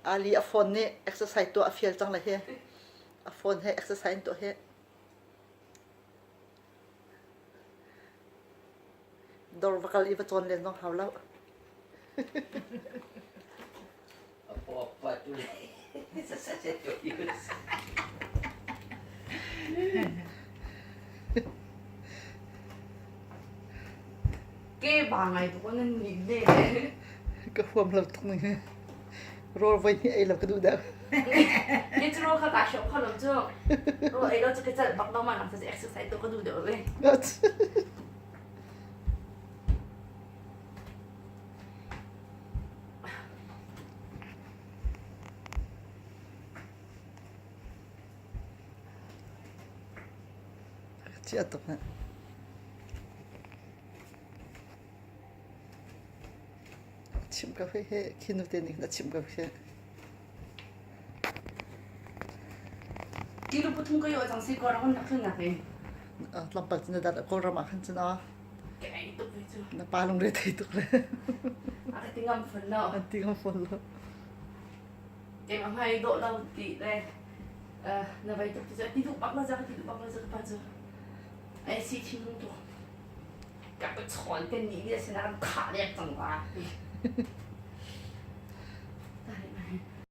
Ali a phone nih exercise tuah a fial cang le hi. A phone he exercise in tuah hi. Dawr va kal i va cawn len zong hau lo. Ke ba ngai tuk nan nih ne. Ka huam lo tuk ning. Rawl voi hnih ei lo ka duh deuh. Ke cu rawl kha ka hriam kho lo cu. Rawl ei lo cu ka celh bak lo ma nang cu exercise tuah ka duh deuh ve. Chia tuk na. Chim ka he he khi nu te nih na chim ka he. Kilo pathum ka yo cang si ko ram nak nak in. Tlawmpal cun na dat Kawlram ah khan cun a. Ka ei tuk ve cu. Na pa lungre thei tuk le. A ka ti ngam fon lo. An ti ngam fon lo. Keimah hmai dawh lo ti le na vai tuk ti cu ti duh bak lo za ka ti duh bak lo za ka pa cu. Ai si thinlung tuk. Ka ka chawn te ni ni sinah kan thah dek cang wa.